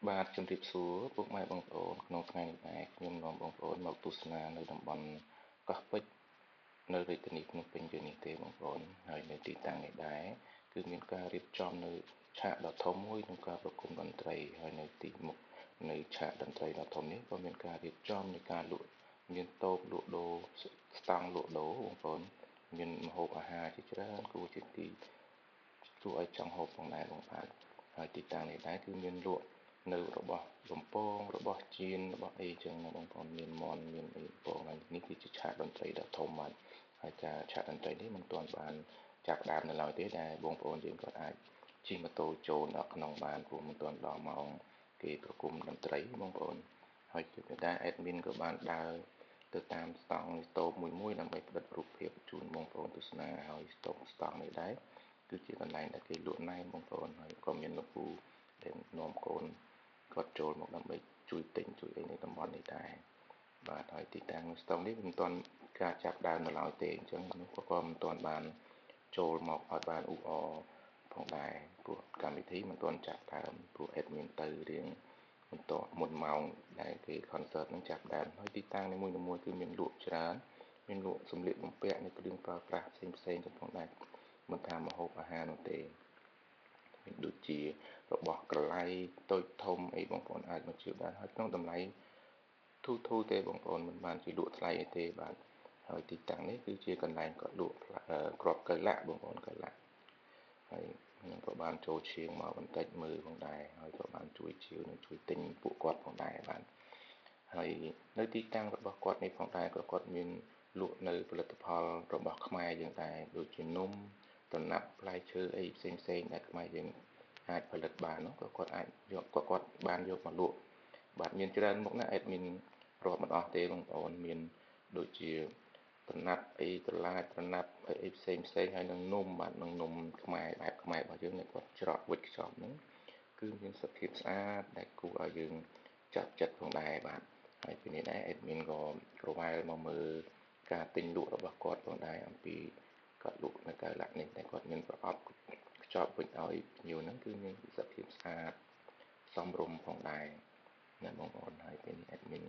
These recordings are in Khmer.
បាទជំរាបសួរពុកម៉ែបងប្អូនក្នុងថ្ងៃនេះដែរខ្ញុំនាំបងប្អូនមកទស្សនានៅតំបន់កោះពេជ្រនៅរាជធានីភ្នំពេញយើងនេះទេបងប្អូនហើយនៅទីតាំងនេះដែរគឺមានការរៀបចំនៅឆាកដ៏ធំមួយក្នុងការប្រគំតន្ត្រីហើយនៅទីមុខនៅឆាកតន្ត្រីដ៏ធំនេះក៏មានការរៀបចំនៃការលក់មានតូបលក់ដូរស្តង់លក់ដូរបងប្អូនមានម្ហូបអាហារជាច្រើនគួរជាទីគួរឲ្យចង់ហូបផងដែរបងប្អូនហើយទីតាំងនេះដែរគឺមានលក់នៅរបស់បំពងរបស់ជៀនរបស់អីចឹងណាបងប្អូនមានមន់មានអីបំពងហើយនេះគឺជាឆាកតន្ត្រីដ៏ធំបាទហើយការឆាកតន្ត្រីនេះមិនទាន់បានចាប់ដើមនៅឡើយទេដែលបងប្អូនយើងក៏អាចជិះម៉ូតូចូលដល់ក្នុងបានព្រោះមិនទាន់ដល់ម៉ោងគេប្រគំតន្ត្រីបងប្អូនហើយជាដែរ admin ក៏បានដើរទៅតាមស្តង់តូបមួយមួយដើម្បីផ្ដិតរូបភាពជូនបងប្អូនទស្សនាហើយស្តង់នេះដែរគឺជាកន្លែងដែលគេលក់ណែមបងប្អូនហើយក៏មានលោកពូដែលនាំកូនគាត់ចូលមកដើម្បីជួយទិញជួយអីនៅតំបន់នេះដែរបាទហើយទីតាំងស្តង់នេះមិនទាន់ការចាប់ដើមនៅឡើយទេអញ្ចឹងនោះក៏មិនទាន់បានចូលមកឲ្យបានអ៊ូអរផងដែរព្រោះកម្មវិធីមិនទាន់ចាប់ដើមព្រោះ admin ទៅរៀងបន្តមុនម៉ោងដែលគេ concert នឹងចាប់ដើមហើយទីតាំងនីមួយៗគឺមានលក់ច្រើនមានលក់សម្លៀកបំពាក់នៅគ្រឿងប្រើប្រាស់ផ្សេងផ្សេងទាំងផងដែរមិនថាម្ហូបអាហារនោះទេមានដូចជារបស់ក្រឡៃតូចធំអីបងប្អូនអាចមកជឿបានហើយក្នុងតម្លៃធូរធូរទេបងប្អូនមិនបានជាលក់ថ្លៃអីទេបាទហើយទីតាំងនេះគឺជាកន្លែងគាត់លក់គ្រាប់កៅឡាក់បងប្អូនកៅឡាក់ហើយខ្ញុំក៏បានចូលឈៀងមកបន្តិចមើលផងដែរហើយក៏បានជួយជាវនិងជួយទិញពួកគាត់ផងដែរបាទហើយនៅទីតាំងរបស់គាត់នេះផងដែរក៏គាត់មានលក់នៅផលិតផលរបស់ខ្មែរយើងដែរដូចជានំតំណាប់ផ្លែឈើអីផ្សេងផ្សេងដែលខ្មែរយើងអាចផលិតបាននោះក៏គាត់អាចយកក៏គាត់បានយកមកលក់បាទមានច្រើនមុខណាស់ admin រាប់មិនអស់ទេបងប្អូនមានដូចជាតំណាប់អីត្រឡាចតំណាប់អីផ្សេងផ្សេងហើយនឹងនំបាទនឹងនំខ្មែរបែបខ្មែររបស់យើងគាត់ច្រកវិចខ្ចប់ហ្នឹងគឺមានសភាពស្អាតដែលគួរឲ្យយើងចាប់ចិត្តផងដែរបាទហើយពីនេះដែរ admin ក៏ក្រវ៉ែលមកមើលការទិញលក់របស់គាត់ផងដែរអំពីគាត់លក់នៅកៅឡាក់នេះតែគាត់មានប្រអប់ខ្ចប់វិញឲ្យភ្ញៀវហ្នឹងគឺមានសភាពស្អាតសមរម្យផងដែរណាបងប្អូនហើយពេលនេះ admin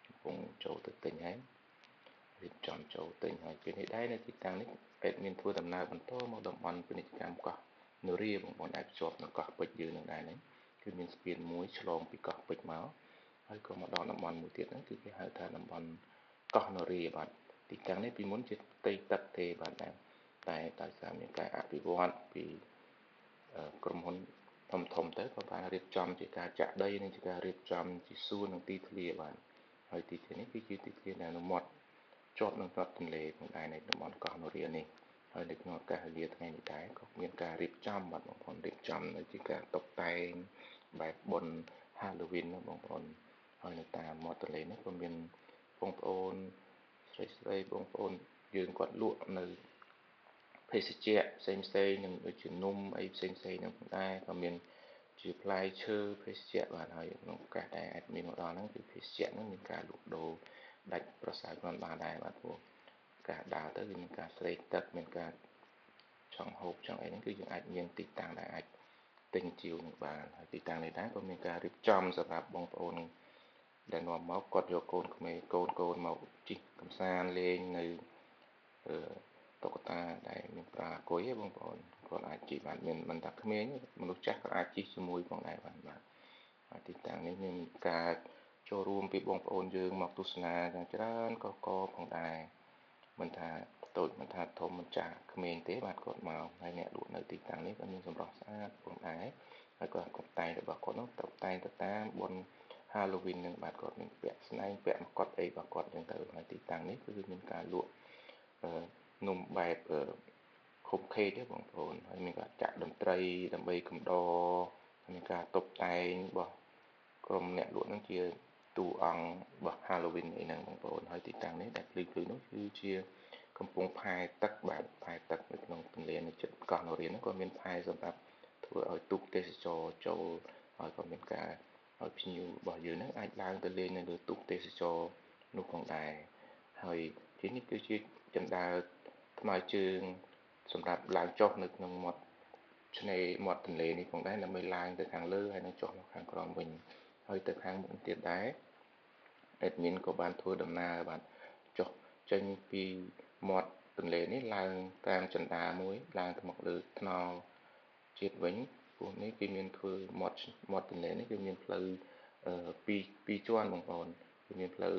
កំពុងចូលទៅទិញហើយរៀបចំចូលទិញហើយពេលនេះដែរនៅទីតាំងនេះ admin ធ្វើដំណើរបន្តមកតំបន់ពាណិជ្ជកម្មកោះនរាបងប្អូនដែលភ្ជាប់នឹងកោះពេជ្រយើងនឹងដែរហ្នឹងគឺមានស្ពានមួយឆ្លងពីកោះពេជ្រមកហើយក៏មកដល់តំបន់មួយទៀតហ្នឹងគឺគេហៅថាតំបន់កោះនរាបាទទីតាំងនេះពីមុនជាផ្ទៃទឹកទេបាទតែដោយសារមានការអភិវឌ្ឍពីក្រុមហ៊ុនធំធំទៅក៏បានរៀបចំជាការចាក់ដីនិងជាការរៀបចំជាសួននិងទីធ្លាបាទហើយទីធ្លានេះគឺជាទីធ្លាដែលនៅមាត់ជាប់នឹងមាត់ទន្លេផងដែរនៅតំបន់កោះនរានេះហើយនៅក្នុងឱកាសវេលាថ្ងៃនេះដែរក៏មានការរៀបចំបាទបងប្អូនរៀបចំនៅជាការតុបតែងបែបបុណ្យ Halloween ណាបងប្អូនហើយនៅតាមមាត់ទន្លេនេះក៏មានបងប្អូនស្រីស្រីបងប្អូនយើងគាត់លក់នៅភេសជ្ជៈផ្សេងផ្សេងនឹងដូចជានំអីផ្សេងផ្សេងនឹងផងដែរក៏មានជាផ្លែឈើភេសជ្ជៈបាទហើយក្នុងឱកាសដែល admin មកដល់ហ្នឹងគឺភេសជ្ជៈហ្នឹងមានការលក់ដូរដាច់ប្រសើរគ្រាន់បានដែរបាទព្រោះការដើរទៅវាមានការស្រេកទឹកមានការចង់ហូបចង់អីហ្នឹងគឺយើងអាចមានទីតាំងដែលអាចទិញជាវនឹងបានហើយទីតាំងនេះដែរក៏មានការរៀបចំសម្រាប់បងប្អូនដែលនាំមកគាត់យកកូនក្មេងកូនមកជិះកំសាន្តលេងនៅតុក្កតាដែលមានប្រាគុយបងប្អូនគាត់អាចជិះបានមានមិនថាក្មេងមនុស្សចាស់ក៏អាចជិះជាមួយផងដែរបានបាទហើយទីតាំងនេះមានការចូលរួមពីបងប្អូនយើងមកទស្សនាយ៉ាងច្រើនកកផងដែរមិនថាតូចមិនថាធំមិនចាស់ក្មេងទេបាទគាត់មកហើយអ្នកលក់នៅទីតាំងនេះក៏មានសម្រស់ស្អាតផងដែរហើយក៏តុបតែងរបស់គាត់នោះតុបតែងទៅតាមបុណ្យ Halloween នឹងបាទគាត់មានពាក់ស្នែងពាក់មកុដអីរបស់គាត់ចឹងទៅហើយទីតាំងនេះគឺមានការលក់នំបែបខុបខេកទេបងប្អូនហើយមានការចាក់តន្ត្រីដើម្បីកំដរមានការតុបតែងរបស់ក្រុមអ្នកលក់ហ្នឹងជាតួអង្គរបស់ Halloween អីហ្នឹងបងប្អូនហើយទីតាំងនេះដែលភ្លឺភ្លឺនោះគឺជាកំពង់ផែទឹកបាទផែទឹកនៅក្នុងទន្លេនៅជិតកោះនរាហ្នឹងក៏មានផែសម្រាប់ធ្វើឲ្យទូកទេសចរចូលហើយក៏មានការឲ្យភ្ញៀវរបស់យើងហ្នឹងអាចឡើងទៅលេងនៅលើទូកទេសចរនោះផងដែរហើយទីនេះគឺជាជណ្ដើរថ្មើរជើងសម្រាប់ឡើងចុះនៅក្នុងមាត់ ឆ្នេរមាត់ទន្លេនេះផងដែរដើម្បីឡើងទៅខាងលើហើយនឹងចុះមកខាងក្រោមវិញហើយទៅខាងមុខទៀតដែរ admin ក៏បានធ្វើដំណើរបាទចុះចេញពីមាត់ទន្លេនេះឡើងតាមចន្ទាមួយឡើងទៅមកលើថ្នល់ជាតិវិញព្រោះនេះគេមានធ្វើមាត់ទន្លេនេះគឺមានផ្លូវពីរជាន់បងប្អូនគឺមានផ្លូវ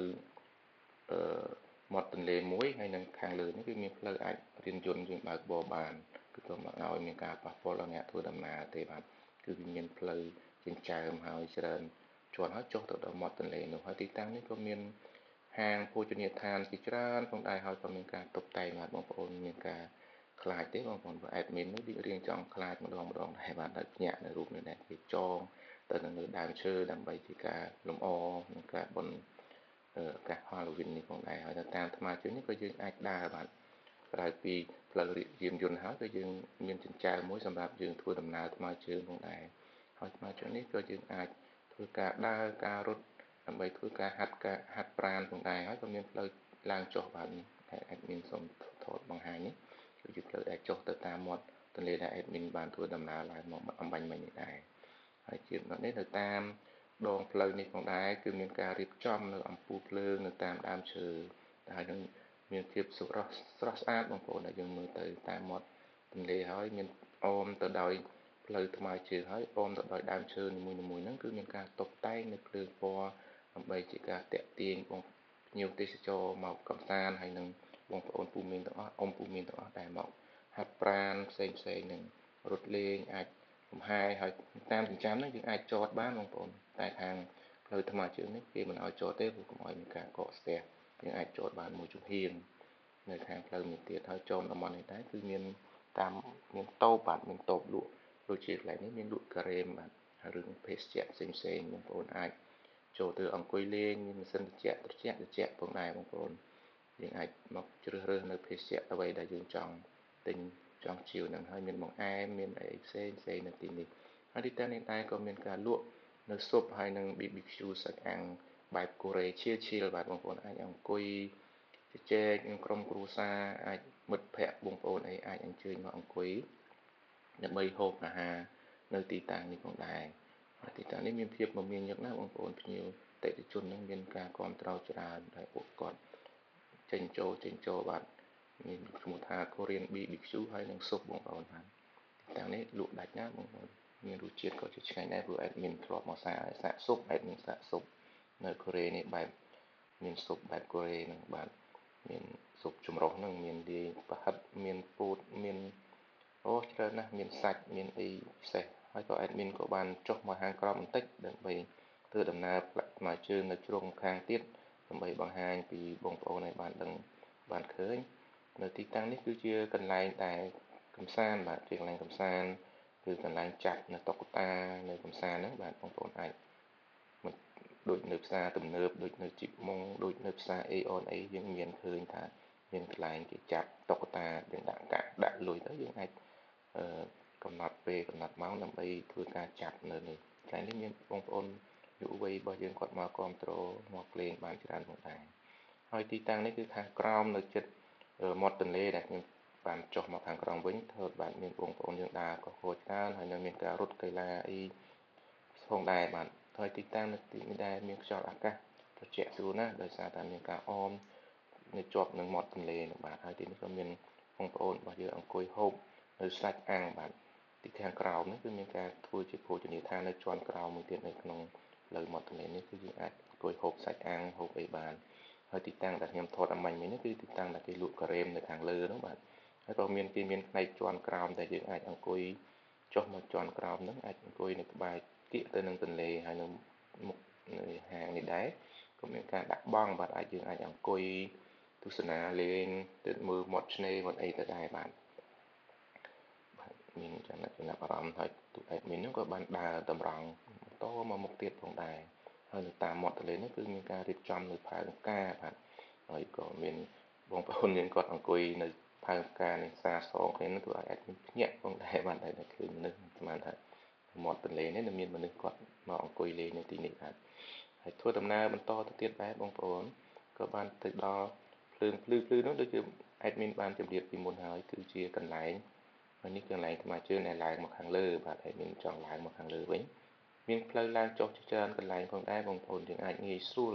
មាត់ទន្លេមួយហើយនឹងខាងលើនេះគឺមានផ្លូវអាចរៀនយន្តយើងបើកបរបានគឺក៏មកឲ្យមានការប៉ះពាល់ដល់អ្នកធ្វើដំណើរទេបាទគឺវាមានផ្លូវចិញ្ចើមហើយច្រើនជាន់ហើយចុះទៅដល់មាត់ទន្លេនោះហើយទីតាំងនេះក៏មានហាងភោជនីយដ្ឋានជាច្រើនផងដែរហើយក៏មានការតុបតែងបាទបងប្អូនមានការខ្លាចទេបងប្អូនព្រោះ admin នេះវារៀងចង់ខ្លាចម្ដងម្ដងដែរបាទដោយភ្ញាក់នៅរូបនេះដែរគេចងទៅនឹងលើដើមឈើដើម្បីជាការលម្អក្នុងការបុណ្យឱកាស Halloween នេះផងដែរហើយនៅតាមថ្មជើងនេះក៏យើងអាចដើរបាទក្រៅពីផ្លូវយានយន្តហើយក៏យើងមានចិញ្ចើមមួយសម្រាប់យើងធ្វើដំណើរថ្មើរជើងផងដែរហើយថ្មើរជើងនេះក៏យើងអាចធ្វើការដើរការរត់ដើម្បីធ្វើការហាត់ប្រាណផងដែរហើយក៏មានផ្លូវឡើងចុះបាទនេះដែល admin សូមថតបង្ហាញនេះគឺជាផ្លូវដែលចុះទៅតាមមាត់ទន្លេដែល admin បានធ្វើដំណើរឡើងមកអំបញ្ញមិញនេះដែរហើយជានេះនៅតាមដងផ្លូវនេះផងដែរគឺមានការរៀបចំនៅអំពូលភ្លើងនៅតាមដើមឈើហើយនឹងមានភាពស្រស់ស្អាតបងប្អូនដែលយើងមើលទៅតាមមាត់ទន្លេហើយមានអមទៅដោយផ្លូវថ្មើរជើងហើយអមទៅដោយដើមឈើនីមួយៗហ្នឹងគឺមានការតុបតែងនៅភ្លើងពណ៌ដើម្បីជាការទាក់ទាញបងភ្ញៀវទេសចរមកកម្សាន្តហើយនឹងបងប្អូនពូមីងទាំងអស់អ៊ំពូមីងទាំងអស់ដែលមកហាត់ប្រាណផ្សេងផ្សេងនឹងរត់លេងអាចលំហែហើយតាមចិញ្ចើមហ្នឹងយើងអាចចតបានបងប្អូនតែខាងផ្លូវថ្មើរជើងនេះគេមិនឲ្យចតទេព្រោះកុំឲ្យមានការកកស្ទះយើងអាចចតបានមួយជំហាននៅខាងផ្លូវមួយទៀតហើយចមតំបន់នេះដែរគឺមានតាមមានតូបបាទមានតូបលក់ដូចជាកន្លែងនេះមានលក់ការ៉េមបាទហើយរឿងភេសជ្ជៈផ្សេងផ្សេងបងប្អូនអាចចូលទៅអង្គុយលេងមានម៉ាស៊ីនត្រជាក់ត្រជាក់ផងដែរបងប្អូនយើងអាចមកជ្រើសរើសនៅភេសជ្ជៈអ្វីដែលយើងចង់ទិញចង់ជាវហ្នឹងហើយមានបង្អែមមានអីផ្សេងផ្សេងនៅទីនេះហើយទីតាំងនេះដែរក៏មានការលក់នៅស៊ុបហើយនឹង BBQ សាច់អាំងបែបកូរ៉េឈៀលបាទបងប្អូនអាចអង្គុយជជែកនឹងក្រុមគ្រួសារអាចមិត្តភ័ក្តិបងប្អូនអីអាចអញ្ជើញមកអង្គុយដើម្បីហូបអាហារនៅទីតាំងនេះផងដែរហើយទីតាំងនេះមានភាពមមាញឹកណាស់បងប្អូនភ្ញៀវអតិថិជននឹងមានការគាំទ្រច្រើនដែលពួកគាត់ចេញចូលបាទមានឈ្មោះថា Korean BBQ ហើយនឹងស៊ុបបងប្អូនបាទទីតាំងនេះលក់ដាច់ណាស់បងប្អូនមានរសជាតិក៏ជាឆ្ងាញ់ដែរព្រោះ admin ធ្លាប់មកសាកស៊ុប admin សាកស៊ុបនៅកូរ៉េនេះបែបមានស៊ុបបែបកូរ៉េហ្នឹងបាទមានស៊ុបចម្រុះហ្នឹងមានលាយប្រហិតមានពោតមានអូច្រើនណាស់មានសាច់មានអីពិសេសហើយក៏ admin ក៏បានចុះមកហាងក្រោមបន្តិចដើម្បីធ្វើដំណើរផ្លាក់ថ្មើរជើងនៅជ្រុងខាងទៀតដើម្បីបង្ហាញពីបងប្អូនឲ្យបានដឹងបានឃើញនៅទីតាំងនេះគឺជាកន្លែងដែលកំសាន្តបាទជាកន្លែងកំសាន្តគឺកន្លែងចាក់នៅតុក្កតានៅកំសាន្តហ្នឹងបាទបងប្អូនអាចដូចនៅផ្សារទំនើបដូចនៅជីបមុងដូចនៅផ្សារ Aeon អីយើងមានឃើញថាមានកន្លែងគេចាប់តុក្កតាយើងដាក់កាក់ដាក់លុយទៅយើងអាចកំណត់ពេលកំណត់ម៉ោងដើម្បីធ្វើការចាប់នៅនេះកន្លែងនេះមានបងប្អូនយុវវ័យរបស់យើងគាត់មកគ្រប់គ្រងមកលេងបានច្រើនផងដែរហើយទីតាំងនេះគឺខាងក្រោមនៅជិតមាត់ទន្លេដែលខ្ញុំបានចុះមកខាងក្រោមវិញធ្វើបាទមានបងប្អូនយើងដើរក៏ហូរច្រើនហើយនៅមានការរត់កីឡាអីផងដែរបាទហើយទីតាំងនៅទីនេះដែរមានខ្យល់អាកាសត្រជាក់ស្រួលណាស់ដោយសារតែមានការអមនៅជាប់នឹងមាត់ទន្លេនោះបាទហើយទីនេះក៏មានបងប្អូនរបស់យើងអង្គុយហូបនៅសាច់អាំងបាទទីខាងក្រោមនេះគឺមានការធ្វើជាភោជនីយដ្ឋាននៅជាន់ក្រោមមួយទៀតនៅក្នុងផ្លូវមាត់ទន្លេនេះគឺយើងអាចអង្គុយហូបសាច់អាំងហូបអីបានហើយទីតាំងដែលខ្ញុំថតអំបញ្ញមិញនេះគឺទីតាំងដែលគេលក់ការ៉េមនៅខាងលើនោះបាទហើយក៏មានគេមានផ្នែកជាន់ក្រោមដែលយើងអាចអង្គុយចុះមកជាន់ក្រោមហ្នឹងអាចអង្គុយនៅក្បែរគៀកទៅនឹងទន្លេហើយនៅមុខនៅហាងនេះដែរក៏មានការដាក់បង់បាទអាចយើងអាចអង្គុយទស្សនាលេងទៅមើលមាត់ឆ្នេរមាត់អីទៅដែរបាទបាទមានចំណាប់អារម្មណ៍ហើយទូ admin ហ្នឹងក៏បានដើរតម្រង់បន្តមកមុខទៀតផងដែរហើយនៅតាមមាត់ទន្លេនេះគឺមានការរៀបចំនៅផើងផ្កាបាទហើយក៏មានបងប្អូនយើងគាត់អង្គុយនៅផើងផ្កានេះសាសងគ្នានោះធ្វើឲ្យ admin ភ្ញាក់ផងដែរបាទដែលឃើញមនុស្សស្មានថាមាត់ទន្លេនេះនៅមានមនុស្សគាត់មកអង្គុយលេងនៅទីនេះបាទហើយធ្វើដំណើរបន្តទៅទៀតដែរបងប្អូនក៏បានទៅដល់ភ្លើងភ្លឺនោះដូចជា admin បានជម្រាបពីមុនហើយគឺជាកន្លែង ហើយនេះកន្លែងថ្មើរជើងដែលឡើងមកខាងលើបាទហើយមានចង់ឡើងមកខាងលើវិញមានផ្លូវឡើងចុះជាច្រើនកន្លែងផងដែរបងប្អូនយើងអាចងាយស្រួល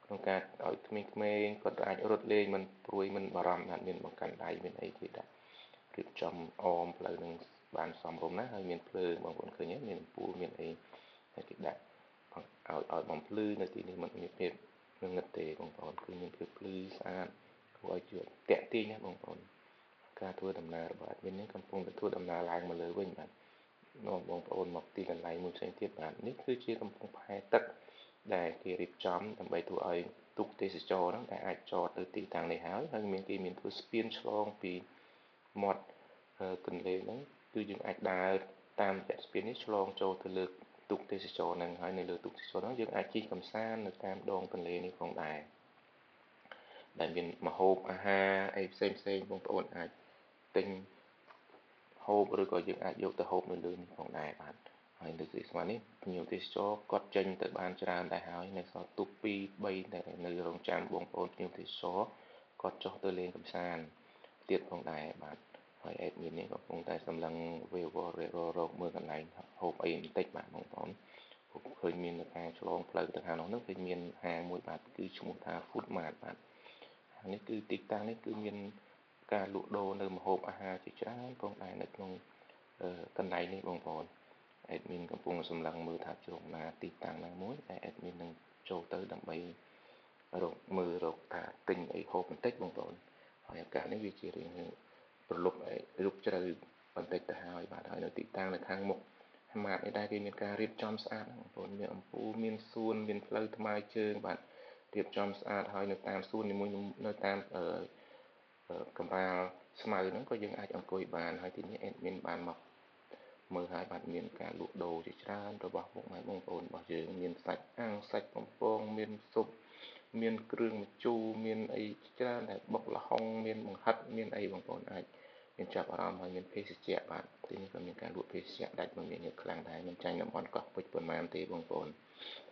ក្នុងការឲ្យក្មេងៗគាត់អាចរត់លេងមិនព្រួយមិនបារម្ភណាស់មានបង្កាន់ដៃមានអីគេដាក់រៀបចំអមផ្លូវនឹងបានសមរម្យណាស់ហើយមានភ្លើងបងប្អូនឃើញទេមានអំពូលមានអីហើយគេដាក់ឲ្យបំភ្លឺនៅទីនេះមិនមានភាពងងឹតទេបងប្អូនគឺមានភាពភ្លឺស្អាតគួរឲ្យជឿតាក់ទាញណាស់បងប្អូនការធ្វើដំណើររបស់ admin នេះកំពុងតែធ្វើដំណើរឡើងមកលើវិញបាទនាំបងប្អូនមកទីកន្លែងមួយផ្សេងទៀតបាទនេះគឺជាកំពង់ផែទឹកដែលគេរៀបចំដើម្បីធ្វើឲ្យទូកទេសចរហ្នឹងដែលអាចចតទៅទីតាំងនេះហើយហើយមានគេមានធ្វើស្ពានឆ្លងពីមាត់ទន្លេហ្នឹងគឺយើងអាចដើរតាមរយៈស្ពាននេះឆ្លងចូលទៅលើទូកទេសចរហ្នឹងហើយនៅលើទូកទេសចរហ្នឹងយើងអាចជិះកម្សាន្តនៅតាមដងទន្លេនេះផងដែរដែលមានម្ហូបអាហារអីផ្សេងផ្សេងបងប្អូនអាចទិញហូបឬក៏យើងអាចយកទៅហូបនៅលើនេះផងដែរបាទហើយនៅទីស្មាននេះភ្ញៀវទេសចរគាត់ចេញទៅបានច្រើនដែរហើយនៅសល់ទូក2 3ដែលនៅរងចាំបងប្អូនភ្ញៀវទេសចរគាត់ចុះទៅលេងកម្សាន្តទៀតផងដែរបាទហើយ admin នេះកំពុងតែសម្លឹងវេវរកមើលកន្លែងហូបអីបន្តិចបាទបងប្អូនឃើញមានការឆ្លងផ្លូវទៅខាងនោះហ្នឹងឃើញមានហាងមួយបាទគឺឈ្មោះថា Food Mart បាទហាងនេះគឺទីតាំងនេះគឺមានការលក់ដូរនៅម្ហូបអាហារជាច្រើនផងដែរនៅក្នុងកន្លែងនេះបងប្អូន admin កំពុងសម្លឹងមើលថាជ្រុងណាទីតាំងណាមួយដែល admin នឹងចូលទៅដើម្បីរកមើលរកថាទិញអីហូបបន្តិចបងប្អូនហើយឱកាសនេះវាជារឿងប្រលប់រូបជ្រៅបន្តិចទៅហើយបាទហើយនៅទីតាំងនៅខាងមុខម៉ាតនេះដែរគេមានការរៀបចំស្អាតបងប្អូនមានអំពូលមានសួនមានផ្លូវថ្មើរជើងបាទរៀបចំស្អាតហើយនៅតាមសួននីមួយនៅតាមកម្រាលស្មៅហ្នឹងក៏យើងអាចអង្គុយបានហើយទីនេះ admin បានមកមើលហើយបាទមានការលក់ដូរជាច្រើនរបស់ពុកម៉ែបងប្អូនរបស់យើងមានសាច់អាំងសាច់បំពងមានស៊ុបមានគ្រឿងម្ជូរមានអីច្រើនដែលបុកល្ហុងមានបង្ហិតមានអីបងប្អូនអាចមានចាប់អារម្មណ៍ហើយមានភេសជ្ជៈបាទទីនេះក៏មានការលក់ភេសជ្ជៈដាច់មិនមានខ្លាំងដែរមិនចាញ់តំបន់កោះពេជ្រប៉ុន្មានទេបងប្អូន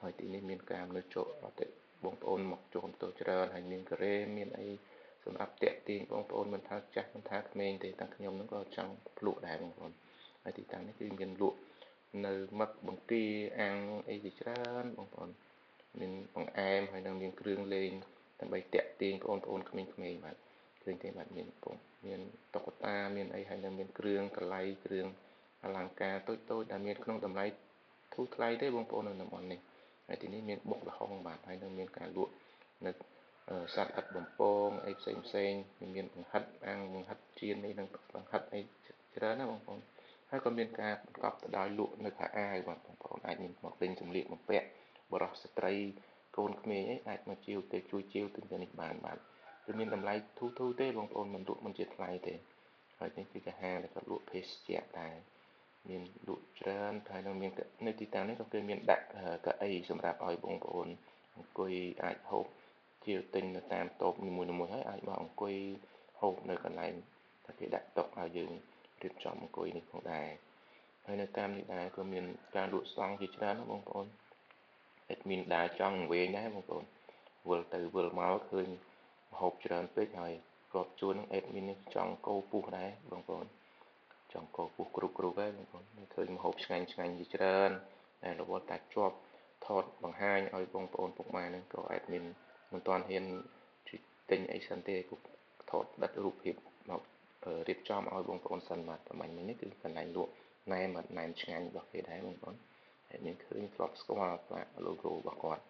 ហើយទីនេះមានការមនុស្សចូលអតិបងប្អូនមកចូលទៅច្រើនហើយមានការ៉េមានអីសម្រាប់តាក់ទាញបងប្អូនមិនថាចាស់មិនថាក្មេងទេតាខ្ញុំនឹងក៏ចង់ភ្លក់ដែរបងប្អូនហើយទីតាំងនេះគឺមានលក់នៅមឹកបង្គាអាំងអីជាច្រើនបងប្អូនមានបង្អែមហើយនឹងមានគ្រឿងលេងដើម្បីតាក់ទាញបងប្អូនក្មេងៗបាទឃើញទេបាទមានពងមានតុក្កតាមានអីហើយនឹងមានគ្រឿងកលៃគ្រឿងអលង្ការតូចៗដែលមានក្នុងតម្លៃធូរថ្លៃទេបងប្អូននៅតំបន់នេះហើយទីនេះមានបុកល្ហុងបាទហើយនឹងមានការលក់នៅសត្វអិតបំពងអីផ្សេងផ្សេងមានបង្ហិតអាំងបង្ហិតចៀននេះនឹងបង្ហិតអីច្រើនណាបងប្អូនហើយក៏មានការបង្កប់ទៅដោយលក់នៅខោអាវបាទបងប្អូនអាចមានមកទិញសម្លៀកបំពាក់បរិសុទ្ធស្ត្រីកូនក្មេងអីអាចមកជាវទៅជួយជាវទិញទៅនេះបានបាទគឺមានតម្លៃធូរធូរទេបងប្អូនមិនលក់មិនជាថ្លៃទេហើយនេះគឺជាហាងដែលគាត់លក់ភេសជ្ជៈដែរមានលក់ច្រើនហើយនឹងមាននៅទីតាំងនេះក៏គេមានដាក់កៅអីសម្រាប់ឲ្យបងប្អូនអង្គុយអាចហូបជាវទិញនៅតាមតូបនីមួយៗហើយអាចមកអង្គុយហូបនៅកន្លែងដែលគេដាក់តុឲ្យយើងរៀបចំអង្គុយនេះផងដែរហើយនៅតាមនេះដែរក៏មានការលក់ស្តង់ជាច្រើនណាបងប្អូន admin ដើរចង់វែងដែរបងប្អូនវិលទៅវិលមកឃើញម្ហូបច្រើនពេកហើយគ្រាប់ជួននឹង admin នេះចង់កោពោះដែរបងប្អូនចង់កោពោះគ្រប់គ្រប់ហើយបងប្អូនឃើញម្ហូបឆ្ងាញ់ឆ្ងាញ់ជាច្រើនដែលរវល់តែជាប់ថតបង្ហាញឲ្យបងប្អូនពុកម៉ែហ្នឹងក៏ admin មិនទាន់ហ៊ានទិញអីសិនទេថតដិតរូបភាពមករៀបចំឲ្យបងប្អូនសិនបាទប្រហែលនេះគឺកន្លែងលក់ណែមណែមឆ្ងាញ់របស់គេដែរបងប្អូនហើយមានឃើញធ្លាប់ស្គាល់ផ្លាក logo របស់គាត់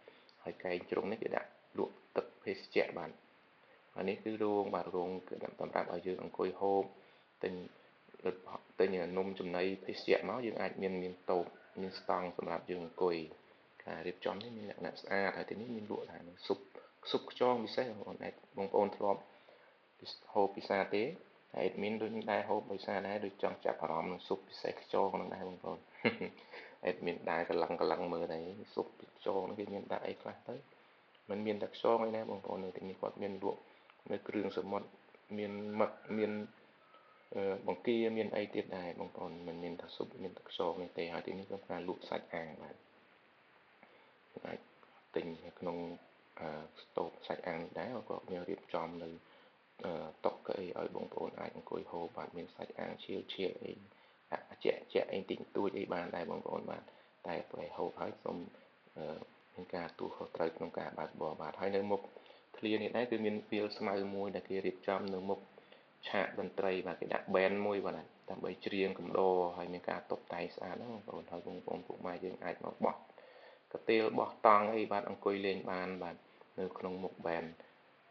ហើយកែងជ្រុងនេះគេដាក់លក់ទឹកភេសជ្ជៈបាទហើយនេះគឺរោងបាទរោងគឺសម្រាប់ឲ្យយើងអង្គុយហូបទិញនំចំណីភេសជ្ជៈមកយើងអាចមានតូបមានស្តង់សម្រាប់យើងអង្គុយការរៀបចំនេះមានលក្ខណៈស្អាតហើយទីនេះមានលក់ដែរស៊ុបខ្យងពិសេសបងប្អូនអាចបងប្អូនធ្លាប់ហូបពិសាទេហើយ admin ដូចដែរហូបពិសាដែរដូចចង់ចាប់អារម្មណ៍នឹងស៊ុបពិសេសខ្យងនឹងដែរបងប្អូន admin ដែរកលឹងមើលដែរស៊ុបខ្យងនឹងគេមានដាក់អីខ្លះទៅមិនមានតែខ្យងអីណាបងប្អូននៅទីនេះគាត់មានលក់នៅគ្រឿងសមុទ្រមានមឹកមានបង្គាមានអីទៀតដែរបងប្អូនមិនមានតែស៊ុបមានតែខ្យងនេះទេហើយទីនេះក៏ការលក់សាច់អាំងបាទអាចទិញក្នុងស្តូបសាច់អាំងនេះដែរក៏មានរៀបចំនៅ តុកៅអីឲ្យបងប្អូនអាចអង្គុយហូបបាទមានសាច់អាំងឈៀលឈៀលអីជាក់ជាក់អីតិចតួចអីបានដែរបងប្អូនបាទតែពេលហូបហើយសូមមានការទូខុសត្រូវក្នុងការបើកបរបាទហើយនៅមុខធ្លានេះដែរគឺមានវាលស្មៅមួយដែលគេរៀបចំនៅមុខឆាកតន្ត្រីបាទគេដាក់បែនមួយបាទដើម្បីច្រៀងកំដរហើយមានការតុបតែងស្អាតណាបងប្អូនហើយបងប្អូនពុកម៉ែយើងអាចមកបោះកាទៀលបោះតង់អីបាទអង្គុយលេងបានបាទនៅក្នុងមុខបែន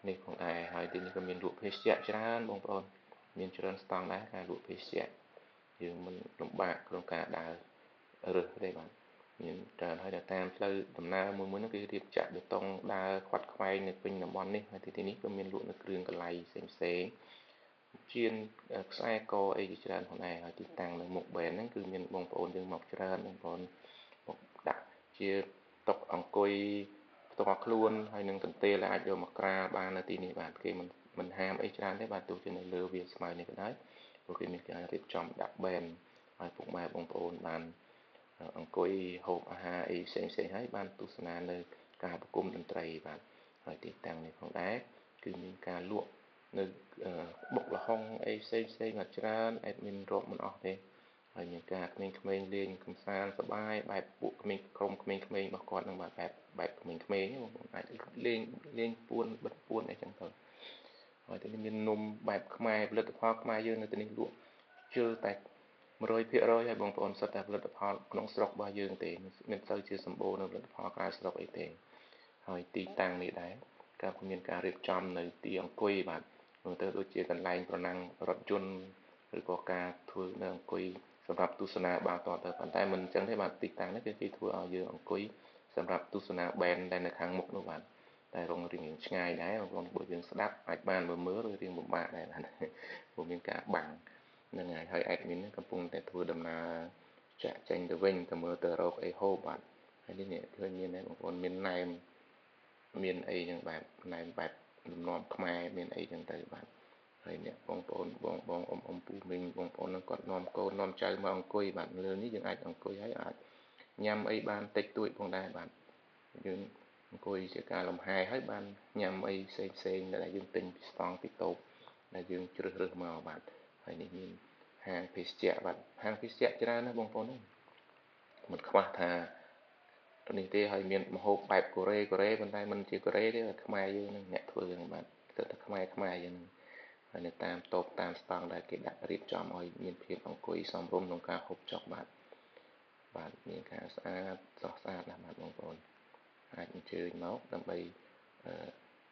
នេះផងដែរហើយទីនេះក៏មានលក់ភេសជ្ជៈច្រើនបងប្អូនមានច្រើនស្តង់ដែរការលក់ភេសជ្ជៈយើងមិនលំបាកក្នុងការដើររើសទេបាទមានច្រើនហើយដល់តាមផ្លូវដំណើរមួយមួយនោះគេរៀបចាក់បេតុងដើរខ្វាត់ខ្វែងនៅពេញតំបន់នេះហើយទីនេះក៏មានលក់នៅគ្រឿងកលៃផ្សេងផ្សេងជៀនខ្សែកអីជាច្រើនផងដែរហើយទីតាំងនៅមុខបែនហ្នឹងគឺមានបងប្អូនយើងមកច្រើនបងប្អូនមកដាក់ជាតុអង្គុយផ្ទាល់ខ្លួនហើយនឹងកន្ទេលអាចយកមកក្រាលបាននៅទីនេះបាទគេមិនហាមអីច្រើនទេបាទទោះជានៅលើវាលស្មៅនេះក៏ដោយព្រោះគេមានការរៀបចំដាក់បែនឲ្យពុកម៉ែបងប្អូនបានអង្គុយហូបអាហារអីផ្សេងផ្សេងហើយបានទស្សនានៅការប្រគំតន្ត្រីបាទហើយទីតាំងនេះផងដែរគឺមានការលក់នៅបុកល្ហុងអីផ្សេងផ្សេងមកច្រើនអេដមីនរាប់មិនអស់ទេហើយមានការក្មេងៗលេងកម្សាន្តសប្បាយបែបពួកក្មេងក្រុមក្មេងៗរបស់គាត់នឹងបាទបែបក្មេងៗបងប្អូនអាចលេងលេងពួនបិទពួនអីចឹងទៅហើយទីនេះមាននំបែបខ្មែរផលិតផលខ្មែរយើងនៅទីនេះលក់ជិលតែ100%ហើយបងប្អូនសុទ្ធតែផលិតផលក្នុងស្រុករបស់យើងទេមិនសូវជាសម្បូរនៅផលិតផលក្រៅស្រុកអីទេហើយទីតាំងនេះដែរក៏មានការរៀបចំនៅទីអង្គុយបាទមើលទៅដូចជាកន្លែងប្រណាំងរថយន្តឬក៏ការធ្វើនៅអង្គុយសម្រាប់ទស្សនាបាល់ទាត់ទៅប៉ុន្តែមិនអញ្ចឹងទេបាទទីតាំងនេះគឺគេធ្វើឲ្យយើងអង្គុយសម្រាប់ទស្សនាបែនដែលនៅខាងមុខនោះបាទតែរងរៀងឆ្ងាយដែរបងប្អូនបើយើងស្ដាប់អាចបានមើលឬរៀងពិបាកដែរបាទព្រោះមានការបាំងហ្នឹងហើយហើយ admin កំពុងតែធ្វើដំណើរចាក់ចេញទៅវិញទៅមើលទៅរកអីហូបបាទហើយនេះឃើញមានដែរបងប្អូនមានណែមមានអីចឹងបែបណែមបែបលំនាំខ្មែរមានអីចឹងទៅបាទហើយអ្នកបងប្អូនបងបងអ៊ំអ៊ំពូមីងបងប្អូននឹងគាត់នាំកូននាំចៅមកអង្គុយបាទលើនេះយើងអាចអង្គុយហើយអាចញ៉ាំអីបានតិចតួចផងដែរបាទយើងអង្គុយជាការលំហែហើយបានញ៉ាំអីផ្សេងផ្សេងដែលយើងទិញពីស្តង់ពីតូបដែលយើងជ្រើសរើសមកបាទហើយនេះមានហាងភេសជ្ជៈបាទហាងភេសជ្ជៈច្រើនណាស់បងប្អូនហ្នឹងមិនខ្វះថានេះទេហើយមានម្ហូបបែបកូរ៉េប៉ុន្តែមិនជាកូរ៉េទេខ្មែរយើងនឹងអ្នកធ្វើហ្នឹងបាទគិតថាខ្មែរយើងហ្នឹងហើយនៅតាមតូបតាមស្តង់ដែលគេដាក់រៀបចំឲ្យមានភាពអង្គុយសមរម្យក្នុងការហូបចុកបាទបាទមានការស្អាតស្រស់ស្អាតណាស់បាទបងប្អូនអាចអញ្ជើញមកដើម្បី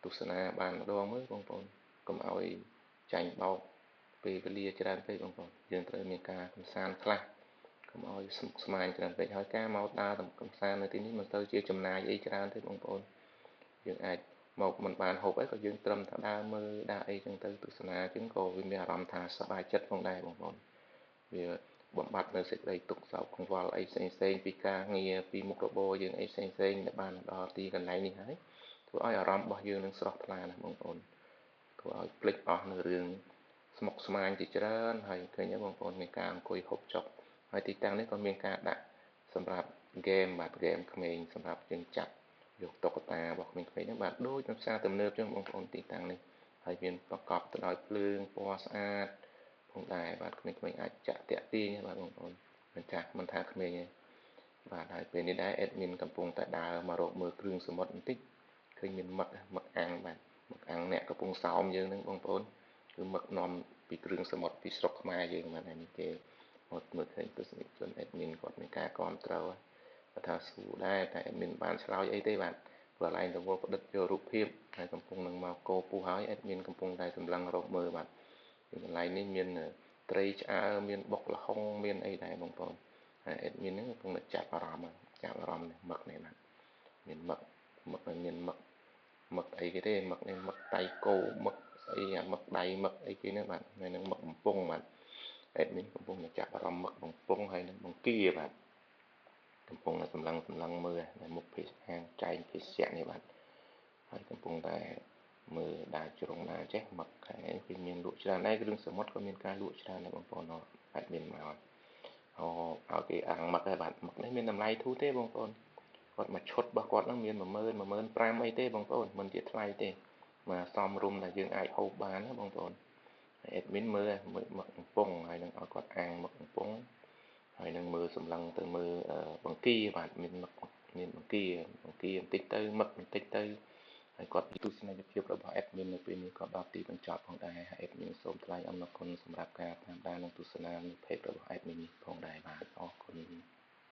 ទស្សនាបានម្ដងមើលបងប្អូនកុំឲ្យចាញ់បោកពេលវេលាច្រើនពេកបងប្អូនយើងត្រូវមានការកម្សាន្តខ្លះកុំឲ្យស្មុគស្មាញច្រើនពេកហើយការមកដើរកម្សាន្តនៅទីនេះមិនទៅជាចំណាយអីច្រើនទេបងប្អូនយើងអាចមកមិនបានហូបអីក៏យើងត្រឹមតែដើរមើលដើរអីចឹងទៅទស្សនាចឹងក៏វាមានអារម្មណ៍ថាសប្បាយចិត្តផងដែរបងប្អូនវាបំបត្តិនៅសេចក្តីទុក្ខសោកកង្វល់អីផ្សេងផ្សេងពីការងារពីមុខរបរយើងអីផ្សេងផ្សេងដែលបានដល់ទីកន្លែងនេះហើយធ្វើឲ្យអារម្មណ៍របស់យើងនឹងស្រស់ថ្លាណាស់បងប្អូនធ្វើឲ្យភ្លេចអស់នៅរឿងស្មុគស្មាញជាច្រើនហើយឃើញទេបងប្អូនមានការអង្គុយហូបចុកហើយទីតាំងនេះក៏មានការដាក់សម្រាប់ហ្គេមបាទហ្គេមក្មេងសម្រាប់យើងចាប់យកតុក្កតារបស់ក្មេងៗហ្នឹងបាទដូចនៅផ្សារទំនើបចឹងបងប្អូនទីតាំងនេះហើយមានប្រកបទៅដោយភ្លើងពណ៌ស្អាតផងដែរបាទក្មេងៗអាចចាក់តាក់ទាញបាទបងប្អូនមិនចាស់មិនថាក្មេងទេបាទហើយពេលនេះដែរ admin កំពុងតែដើរមករកមើលគ្រឿងសមុទ្របន្តិចឃើញមានមឹកអាំងបាទមឹកអាំងអ្នកកំពុងសោមយើងហ្នឹងបងប្អូនគឺមឹកនាំពីគ្រឿងសមុទ្រពីស្រុកខ្មែរយើងបាទហើយនេះគេមកមើលឃើញទស្សនិកជន admin គាត់មានការគាំទ្រគាត់ថាសួរដែរតែ admin បានឆ្លើយអីទេបាទព្រោះឡែងរវល់ផ្ដិតយករូបភាពហើយកំពុងនឹងមកកោពុះហើយ admin កំពុងតែសម្លឹងរកមើលបាទកន្លែងនេះមានត្រីឆ្អើរមានបុកល្ហុងមានអីដែរបងប្អូនហើយ admin ហ្នឹងកំពុងតែចាប់អារម្មណ៍នេះមឹកនេះបាទមានមឹកមានមឹកអីគេទេមឹកនេះមឹកតៃគោមឹកស្អីអាមឹកដៃមឹកអីគេហ្នឹងបាទហើយនឹងមឹកបំពង់បាទ admin កំពុងតែចាប់អារម្មណ៍មឹកបំពង់ហើយនឹងបង្គាបាទកំពុងតែសម្លឹងមើលនៅមុខភេសហាងចែងភេសជ្ជៈនេះបាទហើយកំពុងតែមើលដើរជ្រុងដើរចេះមឹកខាងនេះគឺមានលក់ច្រើនដែរគ្រឿងសមុទ្រក៏មានការលក់ច្រើនដែរបងប្អូនអាចមានមកអូឲ្យគេអាំងមឹកដែរបាទមឹកនេះមានតម្លៃធូរទេបងប្អូនគាត់មួយឈុតរបស់គាត់ហ្នឹងមាន10000 15000អីទេបងប្អូនមិនជាថ្លៃទេ បាទសមរម្យដែលយើងអាចហូបបានណាបងប្អូនហើយ admin មើលមើលមឹកកំប៉ុងហើយនឹងឲ្យគាត់អាំងមឹកកំប៉ុងហើយនឹងមើលសម្លឹងទៅមើលបង្គាបាទមានមឹកមានបង្គាបង្គាបន្តិចទៅមឹកបន្តិចទៅហើយគាត់ទស្សនីយភាពរបស់ admin នៅពេលនេះក៏ដល់ទីបញ្ចប់ផងដែរហើយ admin សូមថ្លែងអំណរគុណសម្រាប់ការតាមដាននិងទស្សនានៅ page របស់ admin នេះផងដែរបាទអរគុណ។